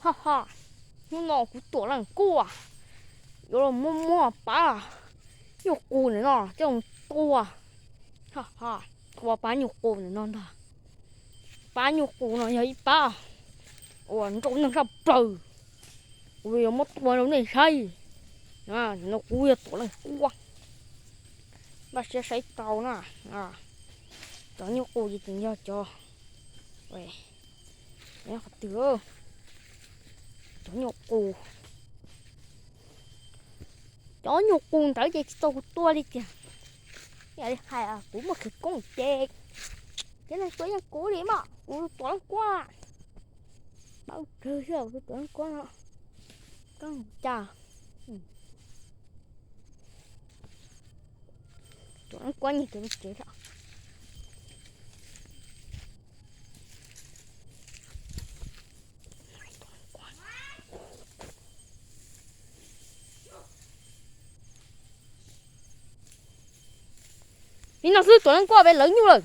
Ha ha, hnub no kuv tuam leej kuaj yuav los muab muab pab nyuj qus ntawm no coj mus tua. Ha ha, tua pab nyuj qus ntawm no ntag. Pab nyuj qus no yog ib pab uas nrau neeg tshaj plaws. Kuv yuav muab tua rau nej saib. No kuv yog tuam leej kuaj. Npaj siab saib tau na. Cov nyuj qus ces tseem yog cov, qhov twg, cov nyuj qus, cov nyuj qus ntawd ces tsis tau kuv tua li tiag. Yam li hais kuv muaj khawv koob ces cov neeg tuaj yeej kuv li mas kuv tuam leej kuaj. Paub kawg xwb kuv tuam leej kuaj no. Koob cas, tuam leej kuaj nyiag kev li kev lawm. Li no xwb tuam leej kuaj peb lawv nyuj lawm.